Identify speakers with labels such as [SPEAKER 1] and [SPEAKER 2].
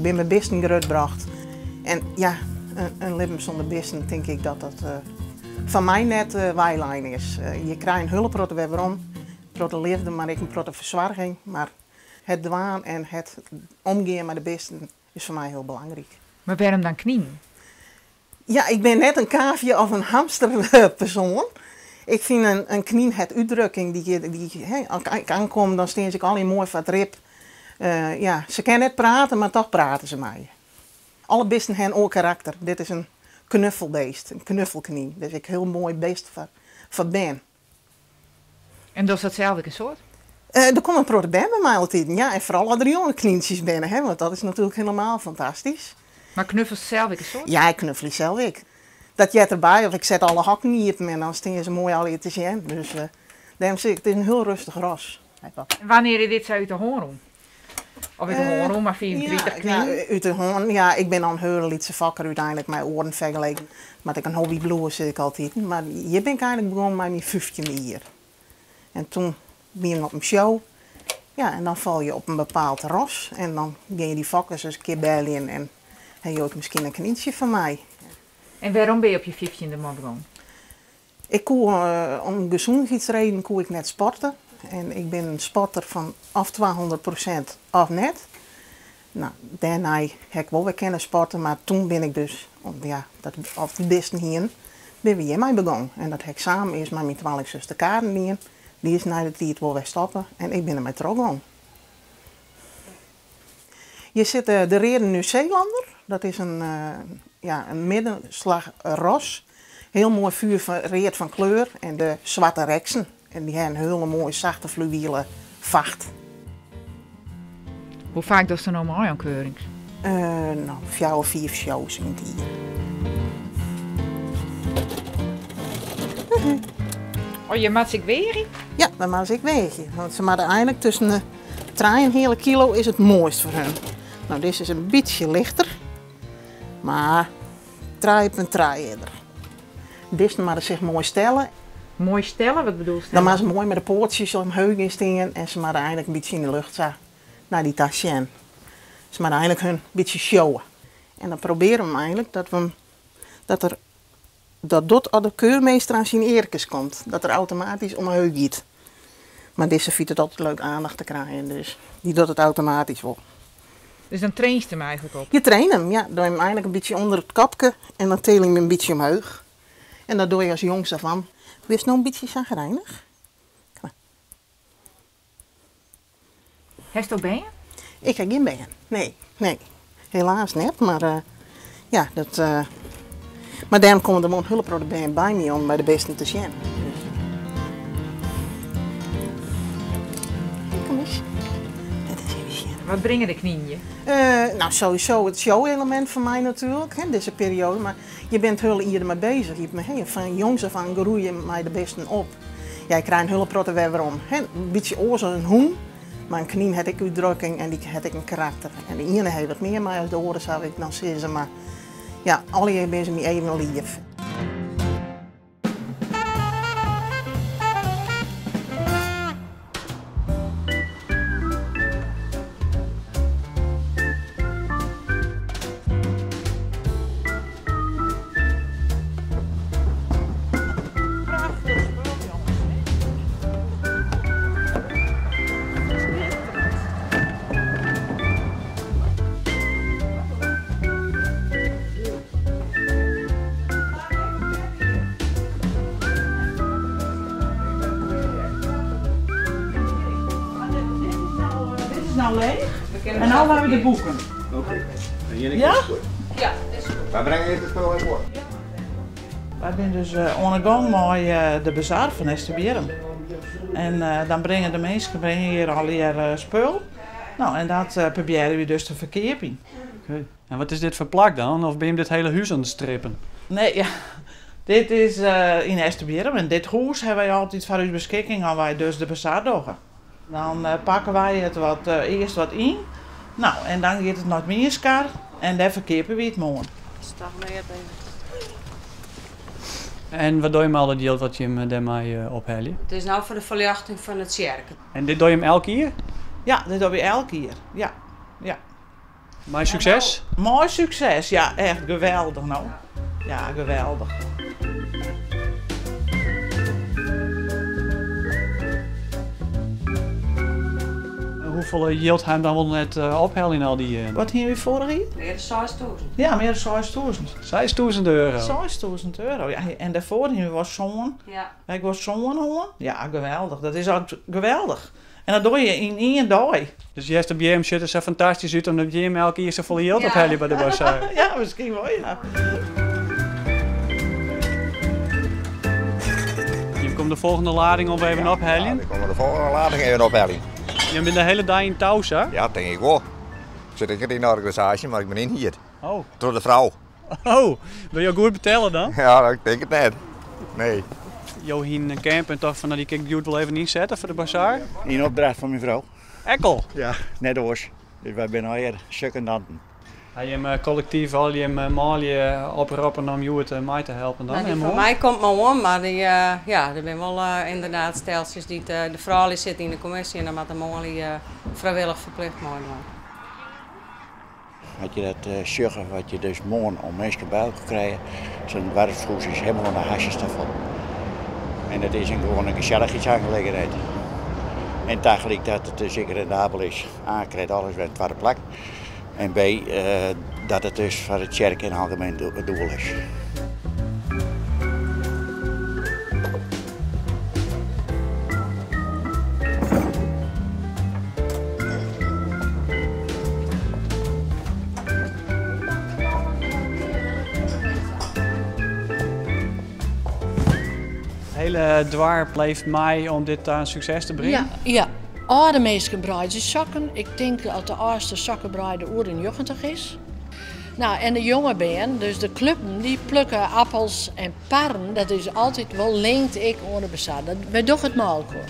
[SPEAKER 1] bin mei bisten grutbrocht. En ja, in libben sûnder bisten tink ik dat dat foar my net weilein is. Je krije in hiele protte wer werom, in protte leafde, mar ek in protte fersoarging. Mar it dwaan en it omgean mei de bisten is foar my hiel belangryk.
[SPEAKER 2] Mar wêrom dan kninen?
[SPEAKER 1] Ja, ik bin net in kavia of in hamsterpersoan. Ik fyn in knyn hat útdrukking. As ik oankom, dan stean se ek allegear moai foar it rib. Ja, se kinne net prate, mar toch prate se mei je. Alle bisten ha in oar karakter. Dit is in knuffelbeest, in knuffelknyn. Dus ek hiel moai beest foar bern.
[SPEAKER 2] En dochst dat sels ek in soad?
[SPEAKER 1] Der komme in protte bern by my altiten, ja. En foaral as der jonge knyntsjes binne, hè, want dat is natuerlik hielemaal fantastysk.
[SPEAKER 2] Mar knuffelst sels ek in soad?
[SPEAKER 1] Ja, ik knuffelje sels ek. Dat heart derby, of ik set alle hokken iepen en dan stean se moai allegear te sjen. Dus dêrom sis ik, it is in hiel rêstich ras.
[SPEAKER 2] En wannear is dit sa út de hân rûn? Of út de hân rûn, mar 35 kninen?
[SPEAKER 1] Ja, út de hân. Ja, ik bin al in hiele lytse fokker úteinlik mei oaren fergeleken. Moat ik in hobby bliuwe, sis ik altyd. Mar hjir bin ik eigenlik begûn mei myn 15e jier. En toen wiene we op in show. Ja, en dan fal je op in bepaald ras. En dan gean je dy fokkers ris in kear beljen en ha jo ek miskien in knyntsje foar my.
[SPEAKER 2] En wêrom bin je op je 15e mei begûn?
[SPEAKER 1] Ik koe, om gesûnheidsreden koe ik net sporte. En ik bin in sporter fan of 200% of net. Nou, dêrnei ha ik wol wer kinne sporte, mar toen bin ik dus, ja, dat, of dy bisten hienen, binne we hjirmei begûn. En dat ha ik samen earst mei myn twallingsuster Karen dien. Dy is nei de tiid wol wer stoppe en ik bin dermei trochgong. Hjir sit de reade Nieuw-Zeelander. Dat is in, ja, in middenslach ras. Hiel moai fuer fan, read fan kleur. En de swarte reksen. En dy ha in hiele moaie sachte fluwiele facht.
[SPEAKER 2] Hoe faak dochst der no mei oan keurings?
[SPEAKER 1] No, 4, 5 shows yn it jier.
[SPEAKER 2] Oh, je moat se ek weagje?
[SPEAKER 1] Ja, dan moat se ek weagje. Want se moatte eigenlik tusken de trije en heale kilo is it moaist foar hun. No, dizze is in bytsje lichter, mar 3,3 is der. Dizze moatte sich moai stelle.
[SPEAKER 2] Moai stelle? Wat bedoelst
[SPEAKER 1] Dan moatte se moai mei de poatsjes omheech gean stean en se moatte eigenlik in bytsje yn de lucht sa nei dy ta sjen. Se moatte eigenlik hun bytsje showen. En dan probearje we eigenlik dat we him, dat er, dat docht as de keurmeester oan syn earkes komt, dat er automatysk omheech giet. Mar dizze fynt it altyd leuk oandacht te krijen, dus dy docht it automatysk wol.
[SPEAKER 2] Dus dan trainst him eigenlik op?
[SPEAKER 1] Je traint him, ja. Doe him eigenlik in bytsje ûnder it kopke en dan til je him in bytsje omheech. En dat doe je as jongs af oan. Wurdst no in bytsje chagrijnich? Kom mar.
[SPEAKER 2] Hasto bern?
[SPEAKER 1] Ik ha gjin bern, nee, nee. Helaas net, mar ja, dat, mar dêrom komme der wol in hiele protte bern by my om by de bisten te sjen. Dus. Kom eens. Lit ris even sjen.
[SPEAKER 2] Wat bringe de kninen je?
[SPEAKER 1] No, sowieso it show-element foar my natuerlik, hè, dizze perioade. Mar je bent it hiele jier dermei bezich. Je bent fan jongs af oan groeie mei de bisten op. Ja, je krije in hiele protte wer werom. Hè, in bytsje oars as in hûn, mar in knyn hat ek útdrukking en dy hat ek in karakter. En de iene hat wat mear mei as de oare, sa ik dan sizze. Mar ja, allegear binne se my even lief.
[SPEAKER 3] Prachtich spul, jonges. Skitterend. Dit is no leech en no ha we de boeken.
[SPEAKER 4] Oké. En
[SPEAKER 3] Ja?
[SPEAKER 2] Ja, dat is goed.
[SPEAKER 4] Wy bringe earst it spul even oer.
[SPEAKER 3] Wy binne dus oan 'e gong mei de bazaar fan Easterbierrum. En dan bringe de minsken bringe hjir allegear spul. No, en dat probearje wy dus te ferkeapjen.
[SPEAKER 5] Oké. En wat is dit foar plak dan? Of binne jim dit hiele hûs oan it strippen?
[SPEAKER 3] Nee, ja. Dit is yn Easterbierrum en dit hûs ha wy altyd foar ús beskikking as wy dus de bazaar dogge. Dan pakke wy it earst wat yn. No, en dan giet it nei it Mienskar en dêr ferkeapje wy it moarn.
[SPEAKER 6] Stagneert even.
[SPEAKER 5] En wat dogge jim al dat jild wat jim dêrmei ophelje?
[SPEAKER 6] It is no foar de ferljochting fan de tsjerke.
[SPEAKER 5] En dit dogge jim elk jier?
[SPEAKER 3] Ja, dit dogge wy elk jier. Ja, ja.
[SPEAKER 5] Mei sukses?
[SPEAKER 3] Mei sukses, ja, echt geweldich no. Ja, geweldich.
[SPEAKER 5] Hoefolle jild ha jim dan wol net ophelle yn al dy jierren?
[SPEAKER 3] Wat hiene wy foarich jier?
[SPEAKER 6] Mear as 6000.
[SPEAKER 3] Ja, mear as 6000.
[SPEAKER 5] 6000 euro?
[SPEAKER 3] 6000 euro, ja. En dêrfoar hiene we wol sân.
[SPEAKER 6] Ja.
[SPEAKER 3] Ik wol sân hân. Ja, geweldich. Dat is altyd geweldich. En dat dogge je yn ien dei.
[SPEAKER 5] Dus Easterbierrum sjocht der sa fantastysk út omdat jim elk jier safolle jild ophelje by de bazaar.
[SPEAKER 3] Ja, miskien wol, ja.
[SPEAKER 5] Jim komme de folgjende lading al even opheljen?
[SPEAKER 4] Ja, ik kom de folgjende lading even opheljen.
[SPEAKER 5] Jim binne de hiele dei yn tou, sa?
[SPEAKER 4] Ja, tink ik wol. Ik sit ek net yn de organisaasje, mar ik bin ynhierd.
[SPEAKER 5] Oh.
[SPEAKER 4] Troch de frou.
[SPEAKER 5] Oh, wurde jo goed betelle dan?
[SPEAKER 4] Ja, ik tink it net. Nee.
[SPEAKER 5] Jo hienen in camper en tocht fan, nou, dy kin ik hjoed wol even ynsette foar de bazaar?
[SPEAKER 7] Yn opdracht fan myn frou.
[SPEAKER 5] Ek al?
[SPEAKER 7] Ja, net oars. Dus wy binne allegear sekundanten.
[SPEAKER 5] Ha jim kollektyf al jim manlju oproppen om hjoed mei te helpen dan?
[SPEAKER 6] Nou, dy fan my komt moarn, mar dy, ja, der binne wol ynderdaad steltsjes dy't, de froulju sitte yn de kommisje en dan moatte de manlju frijwillich ferplicht meidwaan.
[SPEAKER 7] As je dat sjogge, wat je dus moarn oan minsken by elkoar krije, sa'n doarpshûs is helemaal oan de harsens ta fol. En dat is in gewoan in geselligheidsaangelegenheid. En tagelyk dat it dus ek rendabel is, A, krijt alles wer in twadde plak en B, dat it dus foar de tsjerke in algemeen doel is.
[SPEAKER 5] It hiele doarp leeft mei om dit ta in sukses te bringen?
[SPEAKER 8] Ja, ja. Alde minsken breidzje sokken. Ik tink dat de âldste sokkebreider oer de 90 is. Nou, en de jonge bern, dus de kluppen, dy plukke appels en parren. Dat is altyd wol linkt ek oan de bazaar. Dat, wy dogge it mei elkoar.